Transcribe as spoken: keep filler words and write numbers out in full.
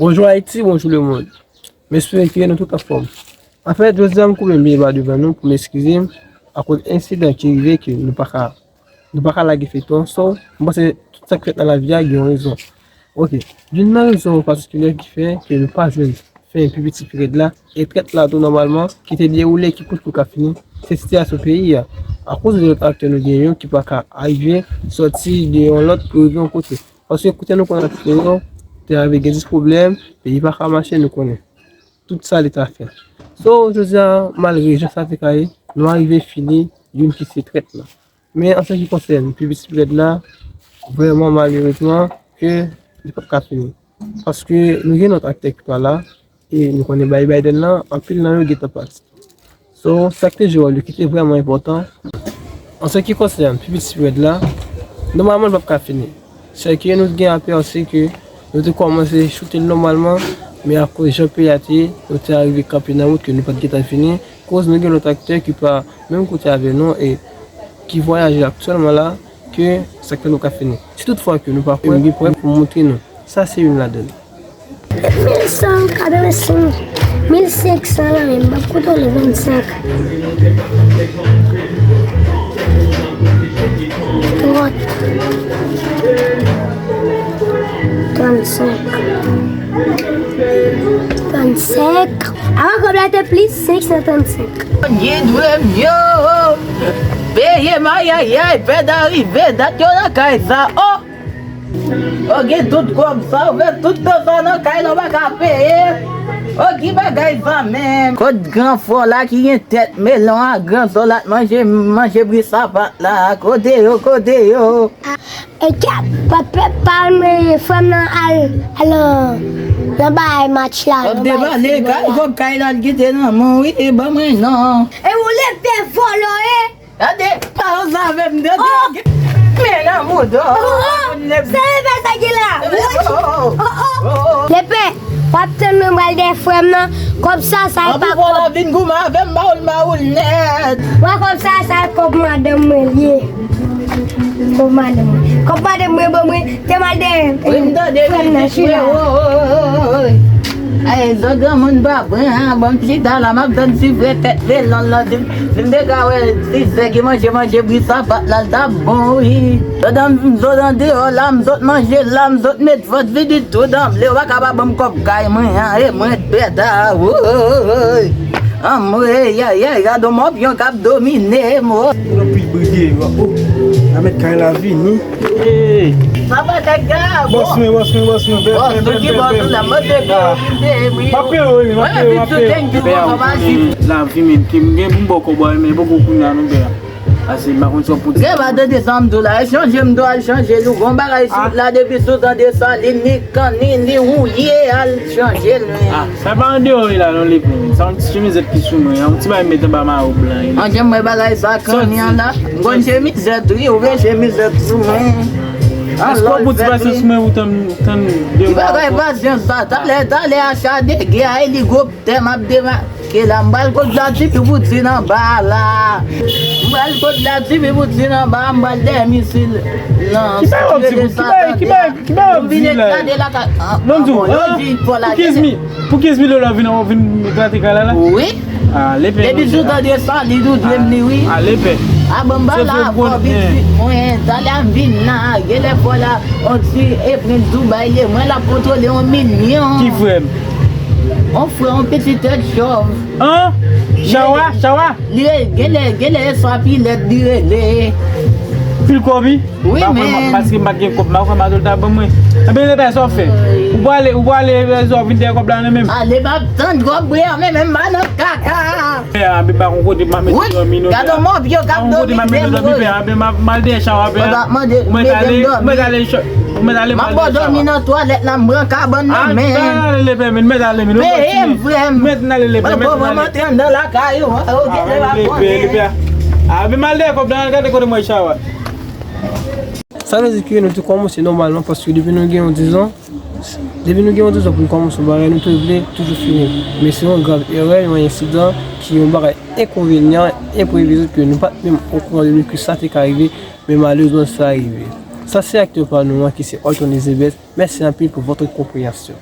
Bonjou Ayiti, bonjou lemonn. M espere ke nou tout anfòm. Anfèt, jodi a m koupe m byen ba devan nou pou m eskize m akoz ensidan ki rive ke nou pa ka, nou pa ka lage feyton. So, m panse tout sa k fèt nan lavi a gen yon rezon. Ok, youn nan rezon patikilyè ki fè ke nou pa jwenn fen pi piti pi rèd la, e trèt la tou nòmalman ki te dewoule ki kout kou ka fini, se sitiyasyon peyi a. Akoz de lòt aktè nou gen yo ki pa ka arive sòti de yon lòt pou rive yon kote. Paske kote nou konn aksepte yo, te arive gen dis pwoblèm, peyi pa ka mache, nou konnen. Tout sa li ta fè. So, jodi a, malgre jan sa te ka ye, nou arive fini youn ki se trèt la. Men an sa ki konsène pi piti pi rèd la, vrèman malerezman ke li p ap ka fini. Paske nou gen lòt aktè ki pa la, e nou konnen bay Biden lan, anpil nan yo gentan pati. So, sa k te jwe wòl yo ki te vrèman enpòtan. An sa ki konsène pi piti pi rèd la, nòmalman l p ap ka fini. Sèke nou t gen apèsi ke nou te kòmanse choute l nòmalman, men akoz jan peyi a te ye, nou te arive kanpe nan wout ke nou pa t gentan fini, koz nou gen lòt aktè ki pa menm kote avè nou e ki vwayaje aktyèlman la, ke sa k fè nou ka fini. Si toutfwa ke nou pa kwè, m gen prèv pou m montre nou. Sa se youn ladan l. Mil san katrevensenk, mil senk san la menm, m ap kontwole vennsenk. Trant. Trannsenk. Trannsenk. Avan kòb la te plis, senk san trannsenk. Ki dwe m yo. Peye m ayayay, pèd a rive, dat yo lakay sa, oh! Ou gen tout kòb sa, ou fè tout tan sa nan kay la, ou pa ka peye. O ki bagay sa menm? Kot gran fò la ki gen tèt melon a, gran zòl la t manje, manje bri sapat la? Kote yo, kote yo? E kèt, pa pè, pa men frè m nan al, al, nan bay match la, nan bay foutbòl la. Kòb kay la l kite nan men w wi, e ban mwen non. E ou lepè vòlò e? Gade, pa ansanm avè m, tande. Oh! Men nan mouda. Oh, oh. Sa lepè sa ki la? Oh, oh. Lepè, w ap tann mwen, m pral dèyè frè m nan. Kòb sa, sa e pa kòb. Anpi vòlò vin goumen avè m, mawoul, mawoul nèt. Mwen kòb sa, sa e kòb madanm mwen li ye. Kòb madanm mwen. Kòb madanm mwen, ban mwen, te m al dèyè frè m nan chita. Ay, zòt granmoun pa pran, ban m chita la, m ap tann si frè tèt melon lan, si m, si m te ka wè si sè ki manje, manje bri sapat la, l t ap bon, wi. Zòt an, zòt andeyò la, m zòt manje la, m zòt met vant vidi tou danble, ou pa ka pa ban m kòb kay mwen an, e mwen t pèda, woy. Anmwey, ay, ay, gade yon mòpyon k ap domine m, o. Anpil bri deyò, o. Nan met kay la vini. Sa bagay grav. Bòs mwen, bòs mwen, bòs mwen, bèl, bèl, bèl, bèl, bèl. Bòs, nou ki bòs ou la, mande pou yo vin peye m, wi. M ap peye w, wi, m ap peye w, m ap peye w. Lavi menm, ki m gen pou m ba w kòb ou, men poko kounye a non, bèl. Ase, m pa konn sa pou di. Gen pa tande sa m di w la, e chanje m di w al chanje l, ou gon bagay sou la depi sou tande sa, li ni kanni, li wouye, al chanje l, wi. Sa pa andeyò wi la non, lepè. Sa yon ti chemizèt ki sou mwen. Yon ti bagay m met anba mayo blan wi. An, jan m wè bagay sa kanni an la. M konn chemizèt wi, ou gen chemizèt sou mwen. Èske w pou ti pasyans mwen ou tann, tann de mwa ankò? Ti bagay pasyans sa, talè, talè acha de gè a, elikoptè m ap dema- Ke la, m pral kot Vladimir Poutine anba la. M pral kot Vladimir Poutine anba, m pral dèyè misil lan. Ki bagay w ap di, ki bagay, ki bagay, ki bagay w ap di la? Non, di w, pou kenz mil, pou kenz mil dola w vin, w vin eklate kay la la? Wi. Depi sou tande sa, li tou dwe m li, wi. A, lepè. A, bon, m pa la, fò pitit mwen, talè m vin la, genlè fò la, on ti e prens Dubai, li mwen l ap kontwole yon milyon. Ki frè m? On frè, on pitit tèt chòv. An? Chawa? Chawa? Li rele, genlè, genlè e sa pilèt li rele. Pil kòb wi? Wi, men. Paske m pa t gen kòb, m pa kwè Madol ta ban mwen. Anben, se pa sa w fè. Ou prale, ou prale, e sa w vin dèyè kòb la nan men m. Ale, m ap tann kòb wi, men, men m pa nan kaka. Pè a, anben, pa gon kote m ap mete dòmi non, pè a. Gade yon mòpyon k ap dòmi dèyè m wi. Anben, m ap, m al dèyè chawa, pè a. Ou mèt ale, ou mèt ale, ou mèt ale, m al dèyè chawa. M ap dòmi nan twalèt la, m pran kabann nan men. Al, al ale lepè, men, mèt ale, men. Peye m, frè m. Mèt n ale lepè, mèt n ale. Mwen antre anndan lakay ou, ou genlè pa konnen. A, men m al dèyè kòb la, al gade kote mwen chawa. Sa vle di ke nou te kòmanse nòmalman, paske depi nou gen yon dizon, depi nou gen yon dizon pou n kòmanse yon bagay, nou te vle toujou fini. Men se yon grav erè, yon ensidan ki yon bagay enkonvenyan, enprevizib ke nou pa t menm okouran de li ke sa te ka rive, men malerezman sa rive. Sa se aktè pa nou an ki se Olton Elizabeth. Mèsi anpil pou votre konpreyansyon.